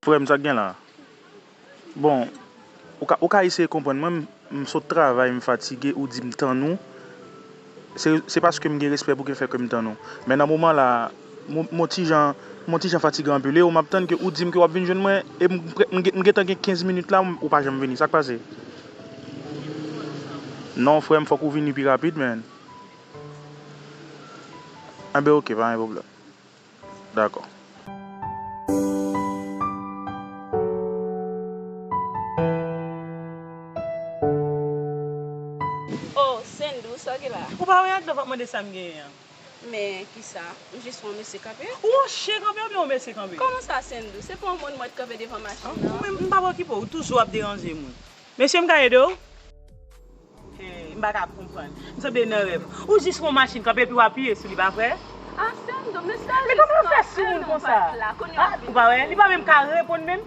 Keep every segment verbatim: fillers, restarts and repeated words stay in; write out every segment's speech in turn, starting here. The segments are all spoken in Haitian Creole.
Frè m, sa k gen la? Bon, ou ka, ou ka eseye konprann mwen, m, m sot travay, m fatige, ou di m tann ou. Se, se paske m gen respè pou ke fè ke m tann ou. Men nan moman la, m, m on ti jan, m on ti jan fatige anpil. E ou m ap tann ke ou di m ke w ap vin jwenn mwen, e m, m, m gentan gen kenz minit la, ou pa janm vini. Sa k pase? Non, frè m, fòk ou vini pi rapid, man. Enben, oke, pa gen pwoblèm. Dakò. Oh, Sendou, sa w gen la? Ou pa wè Adlove ap mande sa m genyen an? Men, kisa? Ou jis wè yon mesye kanpe? Ou yon chen kanpe oubyen yon mesye kanpe? Kòman sa, Sendou? Se pa yon moun mwen t kanpe devan machin nan? Ou menm, m p ap okipe w, ou toujou ap deranje moun. Mesye, m ka ede w? Hey, m pa ka konprann. M sanble nan rèv. Ou jis wè yon machin kanpe epi w apiye sou li, pa vre? Ah, Sendou, mesye a jis pran en an pa t la, kounye a ou vin. Ou pa wè? Li pa menm ka reponn menm.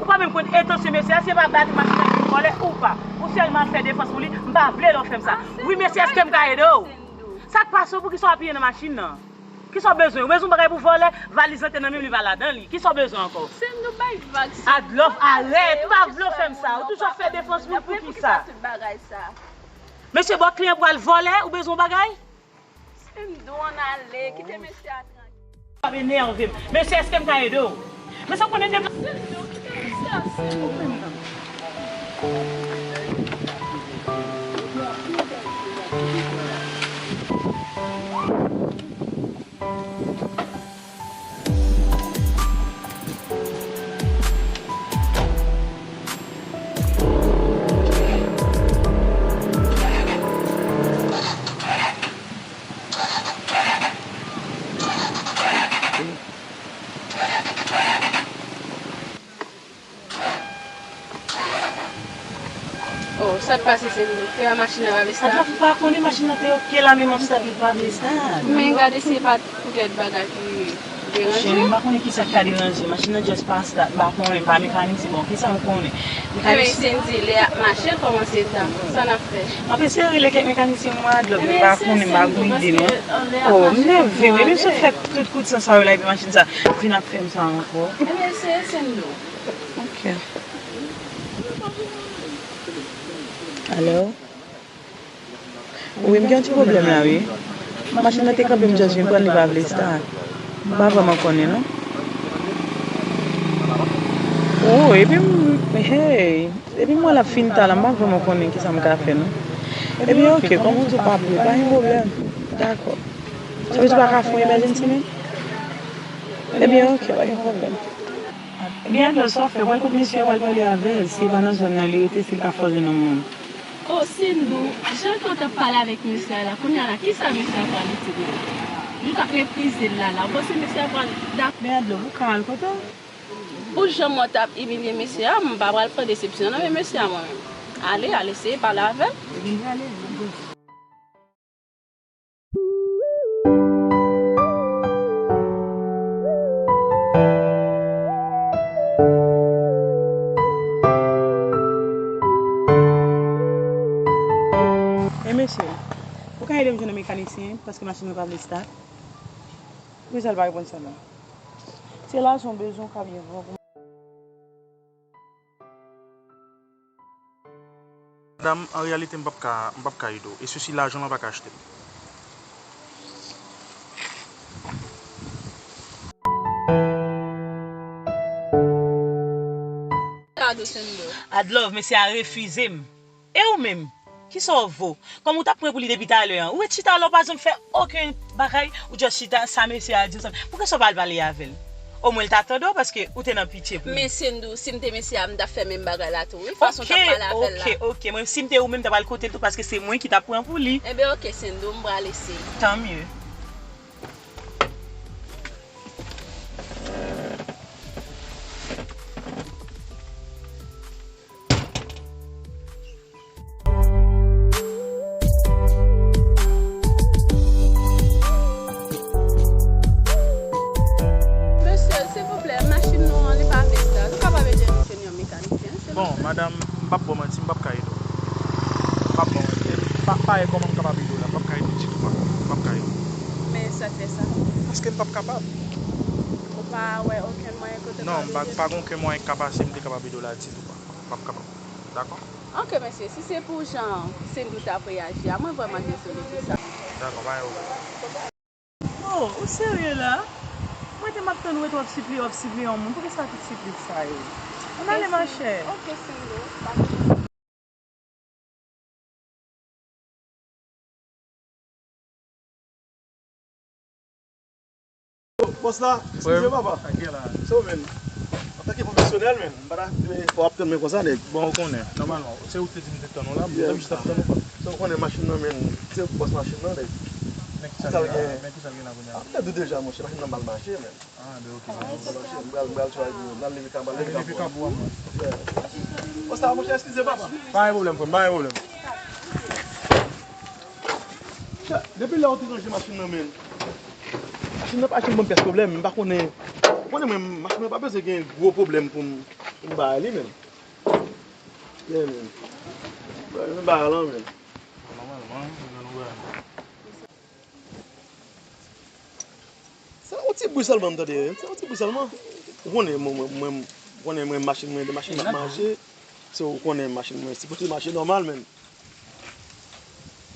Ou pa menm konn entansyon mesye a, si e pa bat machin nan ki vòlè ou pa. Ou sèlman ap fè defans pou li, m pa vle lè w fè m sa. Wi, mesye, èske m ka ede w? Sa k pase w? Poukisa w apiye nan machin nan? Kisa w bezwen? Ou bezwen yon bagay pou vòlè? Valiz lan te nan men m, li pa ladan li. Kisa w bezwen ankò? Sendou, bay vag sa. Adlove, arèt! M pa vle w fè m sa. Ou toujou ap fè defans moun, poukisa? Poukisa tout bagay sa? Mesye, bon, kliyan pral vòlè, ou bezwen yon bagay? Sendou, ann ale, kite mesye a trankil. W ap enève m. Mesye, èske m ka ede w? Men sa w konnen depi. Sendou, kite mesye a, Sendou. Oh, sa t pase, Sendou? Te wè machin nan pa vle start? Adlove, m pa konnen, machin nan te oke la, men m ap start, li pa vle start. Men gade si e pa t poutèt bagay ki deranje. Cheri, m pa konnen kisa k ka deranje. Machin nan just pa start, m pa konnen, m pa mekanisyen, bon, kisa m konnen? Mekanisyen. Sendou, lè y ap mache, l kòmanse tan. Sa n ap fè? M ap eseye rele kèk mekanisyen mwen, Adlove, men m pa konnen, m pa gen ide, non. Oh, m nève wi, men m sot fè tout kout san sa yo la, epi machin sa vin ap fè m sa ankò. Ebyen, eseye, Sendou. Ok. Alo? Wi, m gen yon ti pwoblèm la, wi. Machin nan te kanpe, m just vin pran l, li pa vle start. M pa vrèman konnen, non. Oh, epi m, hey, epi m wè l ap fin ta la, m pa vrèman konnen kisa m ka fè, non. Ebyen, ok, kòm ou di w pa vle, pa gen pwoblèm. Dakò. Sa vle di w pa ka fè yon emergency, men? Ebyen, ok, pa gen pwoblèm. Ebyen, Adlove, sa w fè, w al kote mesye a, w al pale avè l. Si e pa nan zòn nan li rete, si l ka fè w jwenn yon moun. Oh, Sendou, jan ke w t ap pale avèk mesye a la, kounye a la, kisa mesye a pral di w? Nou t ap meprize l la, la. Ou panse mesye a pral dakò? Men Adlove, ou ka al kote w? Pou jan mwen t ap imilye mesye a, m pa pral pran desepsyon nan men mesye a, mwen menm. Ale, al eseye pale avè l. Ebyen, ale, ale. E mesye, ou ka ede m jwenn yon mekanisyen, paske machin mwen pa vle start. Poukisa l pa reponn sèlman? Se lajan w bezwen, ou ka byen pran pou Madanm, an reyalite, m p ap ka, m p ap ka ede w. E sesi, lajan lan pa ka achte m. Kado, Sendo. Adlove, mesye a refize m. E ou menm? Kisa w vo? Kòm ou t ap pran pou li depi talè an, ou ret chita la, ou pa janm fè okenn bagay, ou just chita, sa mesye a di w sa. Poukisa w pa al pale avè l? Omwen l ta tande w paske ou te nan pitye pou li. Men Sendo, si m te mesye a, m t ap fè menm bagay la tou, wi, fason w t ap pale avè l la. Ok, ok, ok. Mwen, si m te ou menm, m t ap al kote l tou paske se mwen ki t ap pran pou li. Enben, ok, Sendo, m pral eseye. Tant mieux. Mesye, silvouplè, machin nou an, li pa vle start. Ou kapab ede m jwenn yon mekanisyen, silvouplè? Bon, madanm, m p ap ba w manti, m p ap ka ede w. M p ap ba w manti. Pa, pa wè kòman m kapab ede w la. M p ap ka ede w ditou, pa. M p ap ka ede w. Men sa k fè sa? Paske m p ap kapab. Pa wè okenn mwayen kote non, m pa gen okenn mwayen k ka pase, m te kapab ede w la ditou, pa. M p ap kapab. Dakò? Ok, mesye, si se pou jan Sendou t ap reyaji a, mwen vrèman dezole pou sa. Dakò, pa gen pwoblèm. Oh, ou serye la? Mwen te m ap tann ou, w ap sipliye, w ap sipliye yon moun. Poukisa tout siplik sa yo? Ann ale, machè. Ok, Sendou, pa gen pwoblèm. Bòs la, eskize papa. Se ou menm. Antanke pwofesyonèl, menm, m pa ta dwe fè w ap tann mwen konsa, nèg. Bon, ou konnen, nòmalman, se ou ki te di m te tann ou la, m te jis ap tann ou, pa. Se ou konnen machin nan, menm, se ou ki bòs machin nan, nèg. Men kisa l gen la, men kisa l gen la kounye a? Ah, m te di w deja, monchè, machin nan mal mache, menm. Ah, ben, ok. Mal mache, m pral, m pral try pou, m pral leve kab, m pral leve kab pou ou. Bòs la, monchè, eskize papa. Pa gen pwoblèm, frè m, pa gen pwoblèm. Depi lè ou te ranje machin nan, menm. Machin nan pa janm ban m pyès pwoblèm, m pa konnen. Ou konnen mwen, machin nan pa bezwen gen gwo pwoblèm pou m, pou m bay li, menm. Yeah, menm. Mwen bay lan, menm. Nòmalman, mwen nan bay. Se yon ti bri sèlman m tande, se yon ti bri sèlman. Ou konnen mwen, mwen, mwen, ou konnen mwen machin mwen, de machin m ap mache. Se ou konnen machin mwen, se pou te mache nòmal, menm.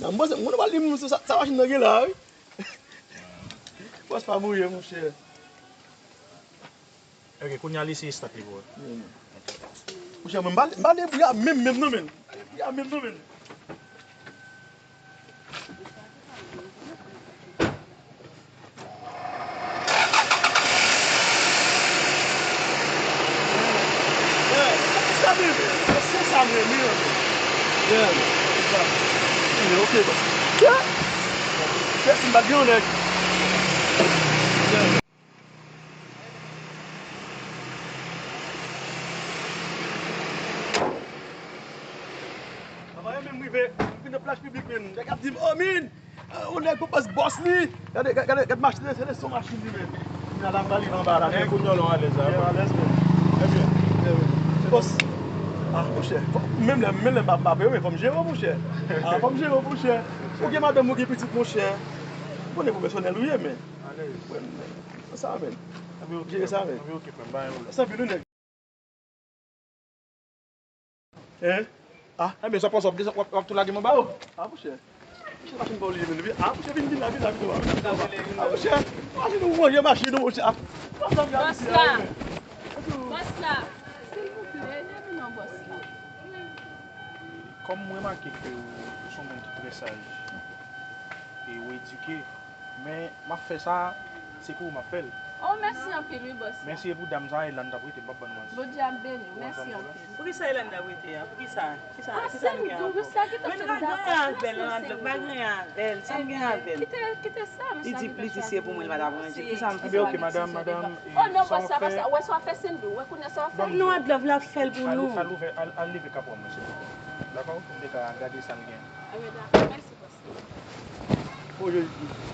Nan, m panse, m konn pa li, m, sa, sa machin nan gen la, wi. Bòs pa bouye, monchè. Ok, kounye a li se estat li pou wè. Monchè, mwen, m pa, m pa de bri a menm, menm, non, menm. M pa de bri a menm, non, menm. Travayè menm rive, m vin nan plaj piblik menm. Nèg ap di m, oh, min, yon nèg poko bòs li. Gade, gade, gade, gade machin, se, se son machin li menm. Kounye a la, m pral rive anba la. Men kounye a w alèz la. Alèz menm. Trè byen. Bòs. Ah, monchè. Menm lè, menm lè m pa, m pa peye, men fò m jere w, monchè. Ah, fò m jere w, monchè. Ou gen madanm, ou gen pitit, monchè. Ou konnen pwofesyonèl ou ye, men. Alèz. Wè, men. Sa, men. Jere sa, men. Sa, men, nou nèg. Hein? Ah, enben, sa panse w ap desann, w ap, w ap tou lage m anba? Oh, ah, monchè. Monchè, machin pa w li menm, wi. Ah, monchè, vin, vin la, vin la, vin la. Ah, monchè, machin ou ranje machin ou, monchè. Ah, bòs la. Bòs la. Silvouplè, leve non, bòs la. Kòm m remake ke ou, ou se yon moun ki trè saj e ou edike, men m ap fè sa, se pou ou m ap fè l. Oh, mèsi anpil, wi, bòs la. Mèsi, e pou dam sa, Elanda ap rete, m p ap ban nou manti. Bondye ap beni w, mèsi anpil. Poukisa Elanda ap rete a? Poukisa? Kisa, kisa nou gen ankò? Men nou pa gen anyen avè l, Elanda, nou pa gen anyen avè l, sa m gen avè l? Kite, kite sa, mesye. Li di plis di se pou mwen, li pa ta pran di. Kisa m fè? Enben, ok, madanm, madanm, e sa w ap fè? Ou wè sa w ap fè, Sendou? Ou wè kounye a sa w ap fè? Non, Adlove, l ap fè l pou nou. Al, al ouvè, al, al leve kap ou, mesye. Dakò? Pou m te ka gade sa l gen. Enben, dakò, mèsi. Oh, yo,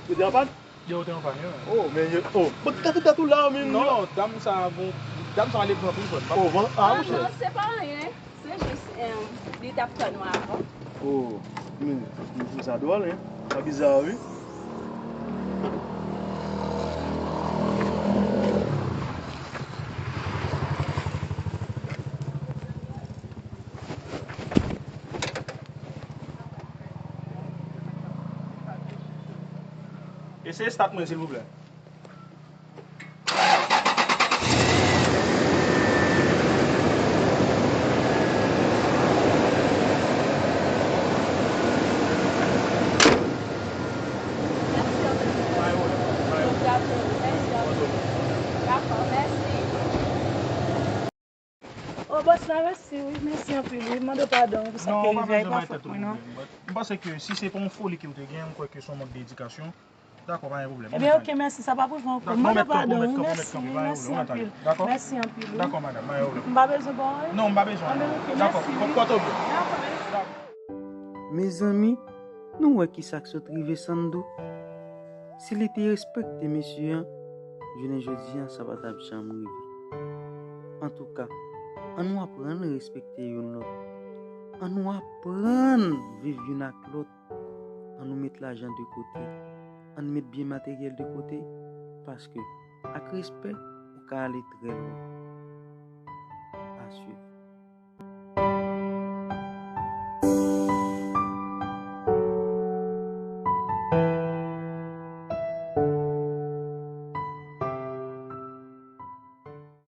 yo te anpann? Yo te anpann, wi. Oh, men yo, oh. Bon, gade dat ou la, men. Non, dam sa, bon, dam sa ale pran pou zòt. Oh, bon, ah, monchè. Non, se pa anyen. Se jis, em, li t ap tann ou avan. Oh, men, men, men sa dwòl, hein. Sa biza, wi. Eseye stat mwen, silvouplè. O bòs la, mèsi wi, mèsi anpil wi. M mande w padon wi pou sa k te rive a, e pa fòt mwen non. M panse ke si se pa yon foli ke w te gen, m kwè ke se yon mank de edikasyon. Dakò, pa gen pwoblèm. Ebyen, ok, mèsi, sa p ap rive ankò. M mande w padon wi, mèsi wi, mèsi anpil. Mèsi anpil wi. Dakò, madanm, pa gen pwoblèm. M pa bezwen ba w anyen? Non, m pa bezwen anyen. Anben, ok, mèsi wi. Dakò, pran pòtòm. Dakò, mèsi. Mezanmi, nou wè kisa k sot rive Sandou. Si li te respekte mesye an, jounen jodi an, sa pa t ap janm rive. Antouka, ann nou aprann respekte youn lòt. Ann nou aprann viv youn ak lòt. Ann nou met lajan de kote. Ann met byen materyèl de kote. Paske, ak respè, ou ka ale trè lwen.